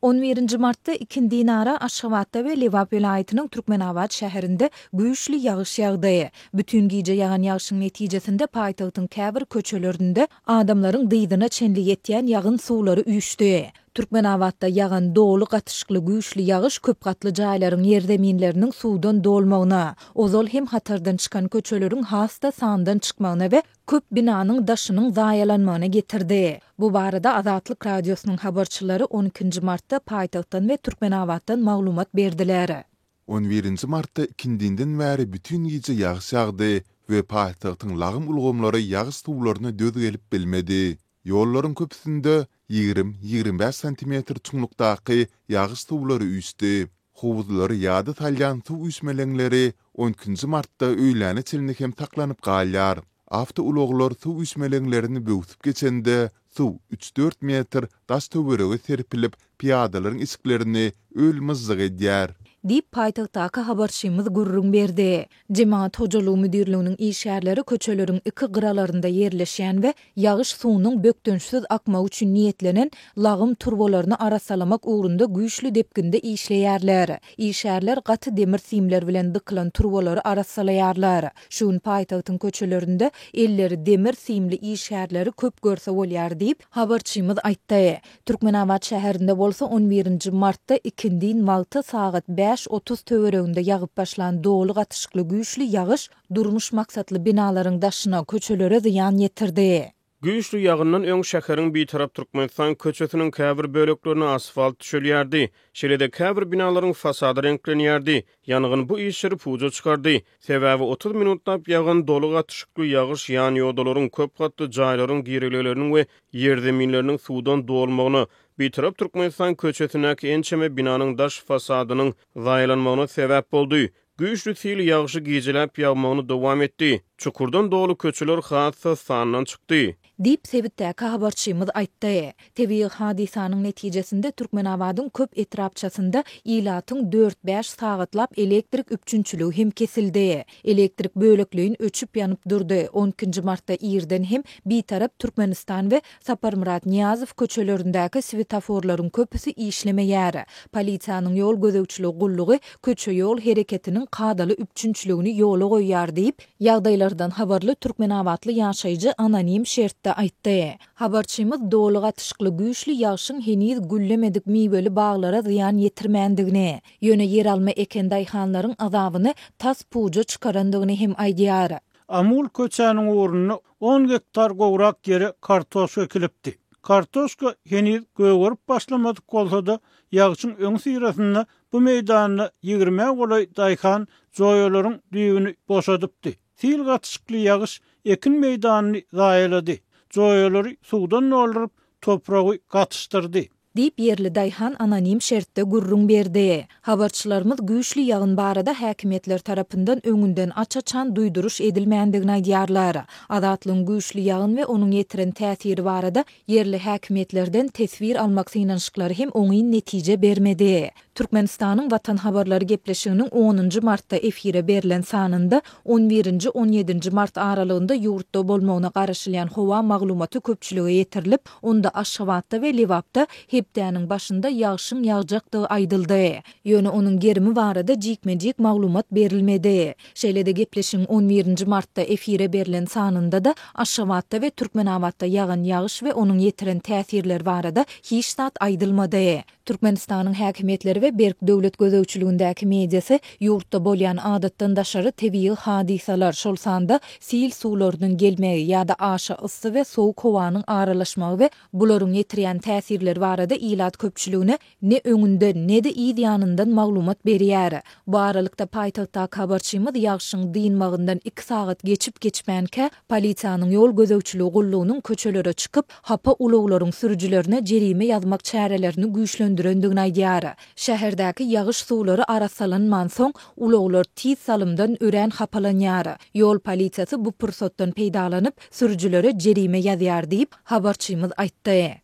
On birinji martda ikindinara Aşgabatda we Lebap welaýatynyň Türkmenabat şäherinde güýçli ýagyş ýagdy. Bütin gije ýagan ýagşyň netijesinde paýtagtyň käbir köçelerinde adamlaryň dyzyna çenli ýetýän ýagyn suwlary üýşdi. Türkmenabatda ýagan doly gatyşykly güýçli ýagyş köp gatly jaýlaryň ýerzeminleriniň suwdan dolmagyna, ozal hem hatardan çykan köçeleriň has-da sandan çykmagyna we köp binanyň daşynyň zaýalanmagyna getirdi. Bu barada Azatlyk Radiosynyň habarçylary on ikinji martda paýtagtdan we Türkmenabatdan maglumat berdiler. On birinji martda ikindinden bäri bütin gije ýagyş ýagdy we paýtagtyň lagym ulgamlary ýagyş suwlaryna döz gelip bilmedi. Ýollaryň köpüsinde ýigrimi, 25 santimetr çuňlukdaky ýagyş suwlary üýşdi. Howuzlary ýada salýan suw üýşmeleňleri on ikinji martda öýläne çenli hem saklanyp galýar. Awtoulaglar suw üýşmeleňlerini böwsüp geçende, suw üç-dört metr daş-töwerege serpilip, pyýadalaryň eşiklerini öl-myžžyk edýär. Diýip, paýtagtdaky habarçymyz gürrüň berdi. Jemagat hojalygy müdirliginiň işgärleri köçeleriň iki gyralarynda ýerleşýän we ýagyş suwunyň bökdençsiz akmagy üçin niýetlenen lagym turbalaryny arassalamak ugrunda güýçli depginde işleýärler. Işgärler gaty demir simler bilen dykylan turbalary arassalaýarlar. Şu gün paýtagtyň köçelerinde elleri demir simli işgärleri köp görse bolýar diýip, habarçymyz aýtdy. Türkmenabat şäherinde bolsa on birinji martda ikindin wagty sagat 5:30 töwereginde ýagyp başlan doly gatyşykly güýçli ýagyş durmuş maksatly binalaryň daşyna, köçelere zyýan ýetirdi. Güýçli ýagyndan öň şäheriň Bitarap Türkmenistan köçesiniň käbir böleklerine asfalt düşelýärdi. Şeýle-de käbir binalaryň fasady reňklenýärdi. Ýangyn bu işleri puja çykardy. Sebäbi 30 minutlap ýagan doly gatyşykly ýagyş ýanýodalaryň, köp gatly jaýlaryň girelgeleriniň we ýerzeminleriniň suwdan dolmagyna, Bitarap Türkmenistan köçesindäki ençeme binanyň daş fasadynyň zaýalanmagyna sebäp boldy. Güýçli sil ýagşy gijeläp ýagmagyny dowam etdi. Çukurdan doly köçeler has-da sandan çykdy. Diýip, sebitdäki habarçymyz aýtdy. Tebigy hadysanyň netijesinde Türkmenabadyň köp etrapçasynda ilatyň dört-bäş sagatlap elektrik üpjünçiligi hem kesildi. Elektrik bölekleýin öçüp-ýanyp durdy. On ikinji martda irden hem Bitarap Türkmenistan we Saparmyrat Nyýazow köçelerindäki swetoforlaryň köpüsi işlemeýär. Polisiýanyň ýol gözegçiligi gullugy köçe-ýol hereketiniň kadaly üpjünçiligini ýola goýýar diýip, ýagdaýlardan habarly türkmenabatly ýaşaýjy anonim şertde aýtdy. Habarçymyz doly gatyşykly güýçli ýagşyň heniz güllemedik miweli baglara zyýan ýetirmändigini, ýöne ýeralma eken daýhanlaryň azabyny tas puja çykarandygyny hem aýdýar. Amul köçäniň ugrunda on gektar gowrak ýere kartoşka ekilipdi. Kartoşka heniz gögerip başlamadyk bolsa-da, ýagşyň öňüsyrasynda bu meýdanda ýigrimä golaý daýhan joýalaryň düýbüni boşadypdy. Sil gatyşykly ýagyş ekin meýdanyny zaýalady. Joýalary suwdan dolduryp, topragy gatyşdyrdy. Diýip, ýerli daýhan anonim şertde gürrüň berdi. Habarçylarymyz güýçli ýagyn barada häkimiýetler tarapyndan öňünden aç-açan duýduryş edilmändigini aýdýarlar. Azatlygyň güýçli ýagyn we onuň ýetiren täsiri barada ýerli häkimiýetlerden teswir almak synanyşyklary hem oňyn netije bermedi. Türkmenistanyň Watan habarlary gepleşiginiň onunjy martda efire berlen sanynda on birinji, on ýedinji mart aralygynda ýurtda bolmagyna garaşylýan howa maglumaty köpçülige ýetirilip, onda Aşgabatda we Lebapda hepdäniň başynda ýagşyň ýagjakdygy aýdyldy. Ýöne onuň gerimi barada jikme-jik maglumat berilmedi. Şeýle-de gepleşigiň on birinji martda efire berlen sanynda-da Aşgabatda we Türkmenabatda ýagan ýagyş we onuň ýetiren täsirleri barada hiç zat aýdylmady. Türkmenistanyň häkimiýetleri we berk döwlet gözegçiligindäki mediasy ýurtda bolýan adatdan daşary tebigy hadysalar, şol sanda sil suwlarynyň gelmegi ýa-da aşa yssy we sowuk howanyň aralaşmagy we bularyň ýetirýän täsirleri barada ilat köpçüligine ne öňünden, ne-de yz ýanyndan maglumat berýär. Bu aralykda, paýtagtdaky habarçymyz ýagşyň dynmagyndan iki sagat geçip-geçmänkä, polisiýanyň ýol gözegçiligi gullugynyň köçelere çykyp, hapa ulaglaryň sürüjilerine jerime ýazmak çärelerini güýçlendirendigini aýdýar. Şäherdäki ýagyş suwlary arassalanmansoň, ulaglar tiz salymdan örän hapalanýar. Ýol polisiýasy bu pursatdan peýdalanyp, sürüjilere jerime ýazýar diýip, habarçymyz aýtdy.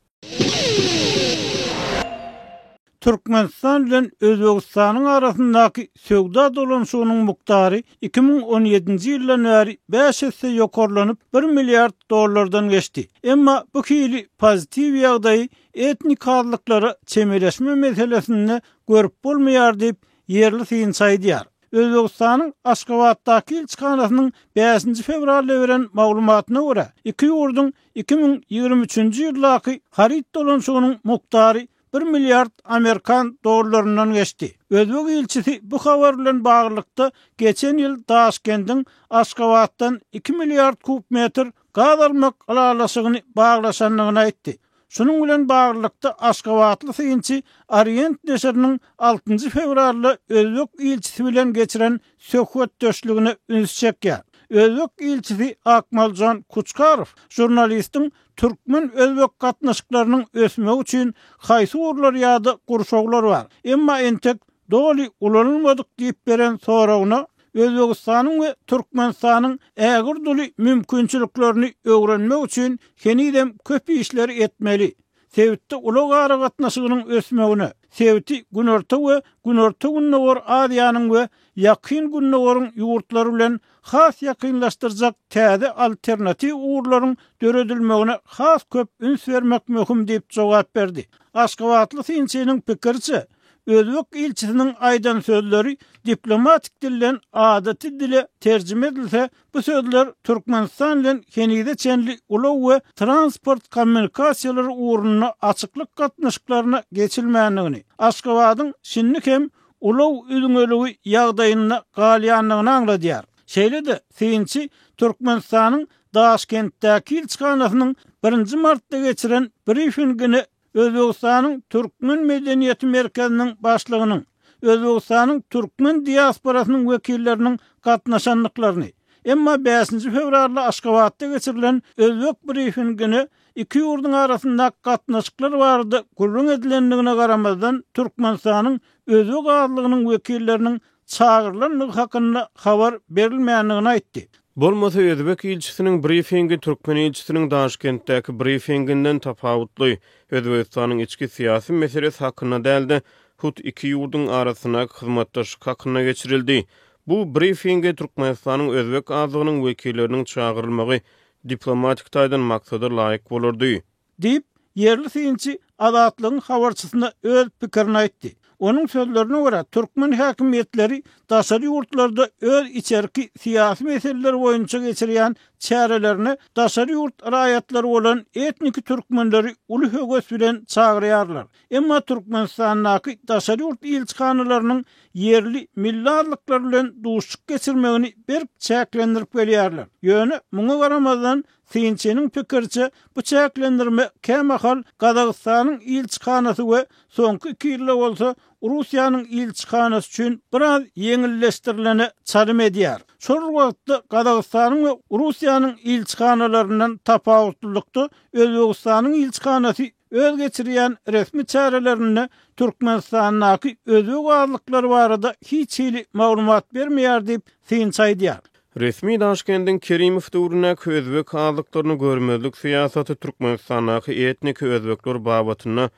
Türkmenistan bilen Özbegistanyň arasyndaky söwda dolanyşygynyň mukdary 2017-nji ýyldan bäri bäş esse ýokarlanyp, bir milliard dollardan geçdi. Emma bu hili pozitiw ýagdaýy etnik azlyklara çemeleşme meselesinde görüp bolmaýar diýip, ýerli synçy aýdýar. Özbegistanyň Aşgabatdaky ilçihanasynyň bäşinji fewralda beren maglumatyna görä, iki ýurduň 2023-nji ýyldaky haryt dolanyşygynyň mukdary bir milliard amerikan dollaryndan geçdi. Özbek ilçisi bu habar bilen baglylykda geçen ýyl Daşkendiň Aşgabatdan iki milliard kub metr gaz almak ylalaşygyny baglaşandygyny aýtdy. Şunuň bilen baglylykda, aşgabatly synçy Orient neşiriniň altynjy fewralda özbek ilçisi bilen geçiren söhbetdeşligine üns çekýär. Özbek ilçisi Akmaljon Kuçkarow žurnalistiň türkmen-özbek gatnaşyklarynyň ösmegi üçin haýsy ugurlar ýa-da gurşawlar bar, emma entek doly ulanylmadyk diýip beren soragyna, Özbegistanyň we Türkmenistanyň ägirt uly mümkinçiliklerini öwrenmek üçin henizem köp işleri etmeli. Sebitde ulag aragatnaşygynyň ösmegine, sebiti Günorta we Günorta-Gündogar Aziýanyň we Ýakyn Gündogaryň ýurtlary bilen has ýakynlaşdyrjak täze alternatiw ugurlaryň döredilmegine has köp üns bermek möhüm diýip jogap berdi. Aşgabatly synçynyň pikiriçe, Özbek ilçisiniň aýdan sözleri diplomatik dilden adaty dile terjime edilse, bu sözler Türkmenistan bilen henize çenli ulag we transport kommunikasiýalary ugrunda açyklyk gatnaşyklaryna geçilmändigini, Aşgabadyň şindi hem ulag üzňeligi ýagdaýynda galýandygyny aňladýar. Şeýle-de, synçy Türkmenistanyň Daşkentdäki ilçihanasynyň birinji martda geçiren brifingine Özbegistanyň Türkmen medeniýeti merkeziniň başlygynyň, Özbegistanyň türkmen diasporasynyň wekilleriniň gatnaşandyklaryny, emma bäşinji fewralda Aşgabatda geçirilen özbek brifingine iki ýurduň arasyndaky gatnaşyklar barada gürrüň edilendigine garamazdan, Türkmenistanyň özbek azlygynyň wekilleriniň çagyrylandygy hakynda habar berilmändigini aýtdy. Bolmasa özbek ilçisiniň brifingi türkmen ilçisiniň Daşkentdäki brifinginden tapawutly, Özbegistanyň içki syýasy meselesi hakynda däl-de, hut iki ýurduň arasyndaky hyzmatdaşlyk hakynda geçirildi. Bu brifinge Türkmenistanyň özbek azlygynyň wekilleriniň çagyrylmagy diplomatik taýdan maksada laýyk bolardy. Diýip, ýerli synçy Azatlygyň habarçysyna öz pikirini aýtdy. Onuň sözlerine görä, türkmen häkimiýetleri daşary ýurtlarda öz içerki syýasy meseleler boýunça geçirýän çärelerine daşary ýurt raýatlary bolan etniki türkmenleri uly höwes bilen çagyrýarlar. Emma Türkmenistandaky daşary ýurt ilçihanalarynyň ýerli milli azlyklar bilen duşuşyk geçirmegini berk çäklendirip gelýärler. Ýöne, muňa garamazdan, Synçynyň pikiriçe, bu çäklendirme kämahal Gazagystanyň ilçihanasy we soňky iki ýylda bolsa Russiýanyň ilçihanasy üçin biraz ýeňilleşdirilene çalym edýär. Şol bir wagtda Gazagystanyň we Russiýanyň ilçihanalaryndan tapawutlylykda Özbegistanyň ilçihanasy öz geçirýän resmi çärelerinde Türkmenistandaky özbek azlyklary barada hiç hili maglumat bermeýär diýip, synçy aýdýar. Resmi Daşkendiň Kerimow döwründäki özbek azlyklaryny görmezlik syýasaty Türkmenistandaky etniki özbekler babatynda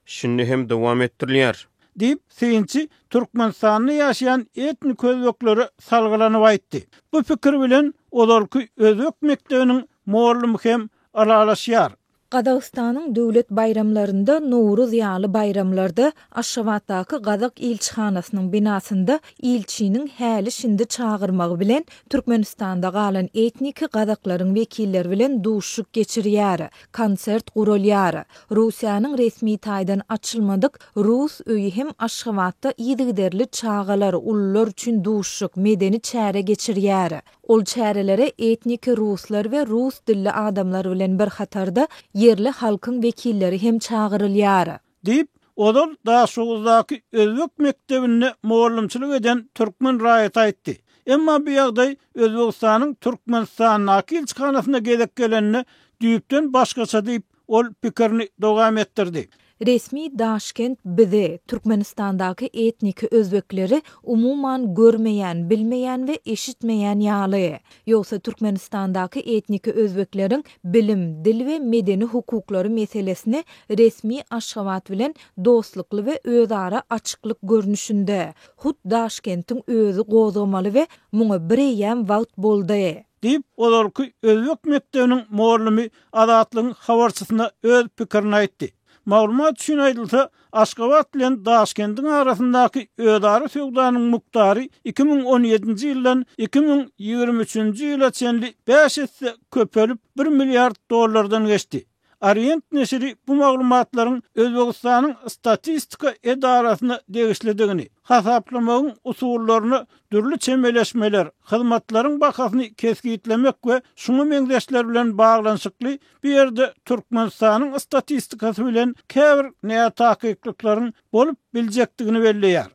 şindi hem dowam etdirilýär. Diýip, synçy Türkmenistanda ýaşaýan etnik özbeklere salgylanyp aýtdy. Bu pikir bilen ozalky özbek mekdebiniň mollumy hem ylalaşýar. Gazagystanyň döwlet baýramlarynda Nowruz ýaly baýramlarda Aşgabatdaky gazak ilçihanasynyň binasynda ilçiniň häli-şindi çagyrmagy bilen Türkmenistanda galan etniki gazaklaryň wekilleri bilen duşuşyk geçirýär, konsert guralýar. Russiýanyň resmi taýdan açylmadyk Rus öýi hem Aşgabatda yzygiderli çagalar, ulular üçin duşuşyk, medeni çäre geçirýär. Ol çärelere etniki ruslar we rus dilli adamlar bilen bir hatarda ýerli halkyň wekilleri hem çagyrylýar. Diýip, ozal Daşoguzdaky özbek mekdebinde mugallymçylyk eden türkmen raýaty aýtdy. Emma bu ýagdaý Özbegistanyň Türkmenistandaky ilçihanasyna gezek gelende düýpden başgaça diýip, Ol pikirini dowam etdirdi. Resmi Daşkent bizi, Türkmenistandaky etniki özbekleri umuman görmeýän, bilmeýän we eşitmeýän ýaly. Ýogsa Türkmenistandaky etniki özbekleriň bilim, dil we medeni hukuklary meselesini resmi Aşgabat bilen dostlukly we özara açyklyk görnüşinde, hut Daşkentiň özi gozgamaly we muňa bireýýäm wagt boldy. Diýip, ozalky özbek mekdebiniň mugallymy Azatlygyň habarçysyna öz pikirini aýtdy. Maglumat üçin aýdylsa, Aşgabat bilen Daşkendiň arasyndaky özara söwdanyň mukdary 2017-nji ýyldan 2023-nji ýyla çenli bäş esse köpelip, bir milliard dollardan geçdi. Orient neşiri bu maglumatlaryň Özbegistanyň statistika edarasyna degişlidigini, hasaplamagyň usullaryna dürli çemeleşmeler, hyzmatlaryň bahasyny kesgitlemek we şuňa meňzeşler bilen baglanyşykly bu ýerde Türkmenistanyň statistikasy bilen käbir nätakyklyklaryň bolup biljekdigini belleýär.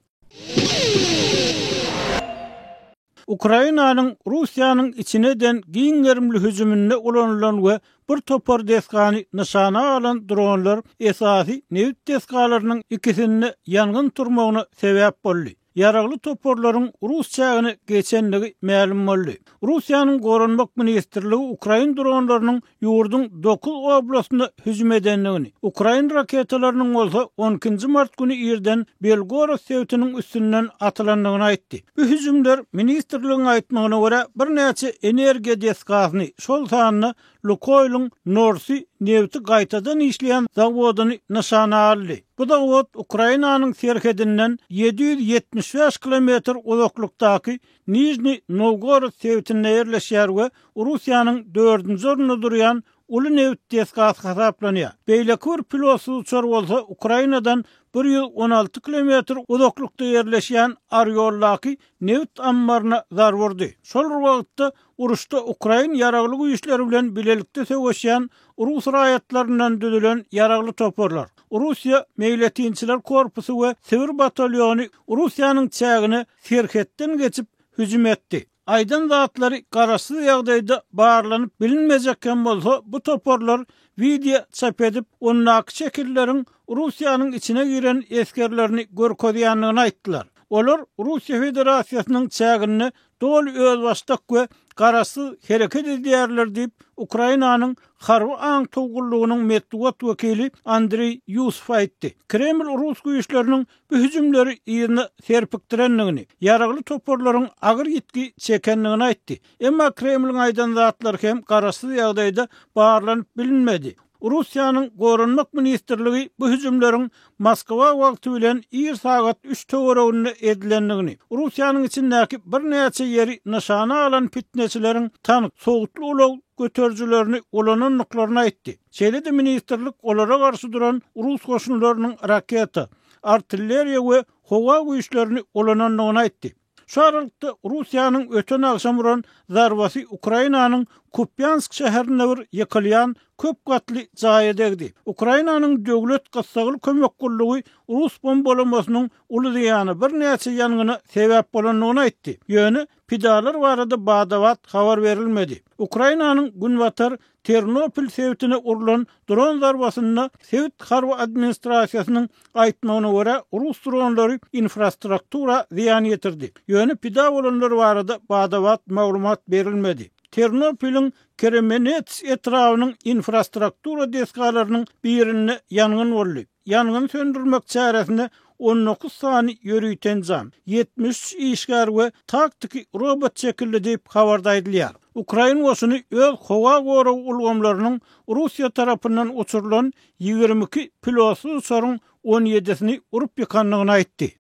Ukrainanyň Russiýanyň içine eden giň gerimli hüjüminde ulanylan we bir topar desgany nyşana alan dronlar esasy nebit desgalarynyň ikisinde ýangyn turmagyna sebäp boldy. Ýaragly toparlaryň rus çägine geçendigi mälim boldy. Russiýanyň Goranmak ministrligi ukrain dronlarynyň ýurduň dokuz oblastyna hüjüm edendigini, ukrain raketalarynyň bolsa on ikinji mart güni irden Belgorod sebitiniň üstünden atylandygyny aýtdy. Bu hüjümler, ministrligiň aýtmagyna görä, birnäçe energiýa desgasyny, şol sanda Lukoýlyň Norsi nebiti gaýtadan işleýän zawodyny nyşana aldy. Bu zawod Ukrainanyň serhedinden 775 kilometr uzaklykdaky Nižniý Nowgorod sebitinde ýerleşýär we Russiýanyň dördünji orunda durýan uly nebit desgasy hasaplanýar. Beýleki bir pilotsyz uçar bolsa Ukrainadan 116 kilometr uzaklykda ýerleşýän Orýoldaky nebit ammaryna zarba urdy. Şol bir wagtda, uruşda ukrain ýaragly güýçleri bilen bilelikde söweşýän rus raýatlaryndan düzülen ýaragly toparlar, Russiýa meýletinçiler korpusy we Sibir batalýony Russiýanyň çägine serhetden geçip hüjüm etdi. Aýdan zatlary garaşsyz ýagdaýda barlanyp bilinmejek hem bolsa, bu toparlar wideo çap edip, ondaky şekilleriň Russiýanyň içine giren esgerlerini görkezýändigini aýtdylar. Olar Russiýa Federasiýasynyň çäginde doly özbaşdak we garaşsyz hereket edýärler diýip, Ukrainanyň Harby aňtaw gullugynyň metbugat wekili Andriý Ýusow aýtdy. Kreml rus güýçleriniň bu hüjümleri yzyna serpikdirendigini, ýaragly toparlaryň agyr ýitgi çekendigini aýtdy. Emma Kremliň aýdan zatlary hem garaşsyz ýagdaýda barlanyp bilinmedi. Russiýanyň Goranmak ministrligi bu hüjümleriň Moskwa wagty bilen ir sagat üç töwereginde edilendigini, Russiýanyň içindäki birnäçe ýeri nyşana alan pitneçileriň tank, sowutly ulag göterijilerini ulanandyklaryny aýtdy. Şeýle-de ministrlik olara garşy duran rus goşunlarynyň raketa, artilleriýa we howa güýçlerini ulanandygyny aýtdy. Şu aralykda, Russiýanyň öten agşam uran zarbasy Ukrainanyň Kupýansk şäherinde bir ýykylýan köp gatly jaýa degdi. Ukrainanyň döwlet gyssagly kömek gullugy rus bombalamasynyň uly zyýana, birnäçe ýangyna sebäp bolandygyny aýtdy. Ýöne pidalar barada bada-bat habar berilmedi. Ukrainanyň günbatar Ternopil sebitine urlan dron zarbasynda sebit harby administrasiýasynyň aýtmagyna görä, rus dronlary infrastruktura zyýan ýetirdi. Ýöne pida bolanlar barada bada-bat maglumat berilmedi. Ternopiliň Kremenets etrabynyň infrastruktura desgalarynyň birinde ýangyn boldy. Ýangyny söndürmek çäresine 19 sany ýörite enjam, 73 işgär we taktiki robot çekildi diýip, habarda aýdylýar. Ukrain goşuny öz howa gorag ulgamlarynyň Russiýa tarapyndan uçurylan 22 pilotsyz uçaryň on ýedisini urup ýykandygyny aýtdy.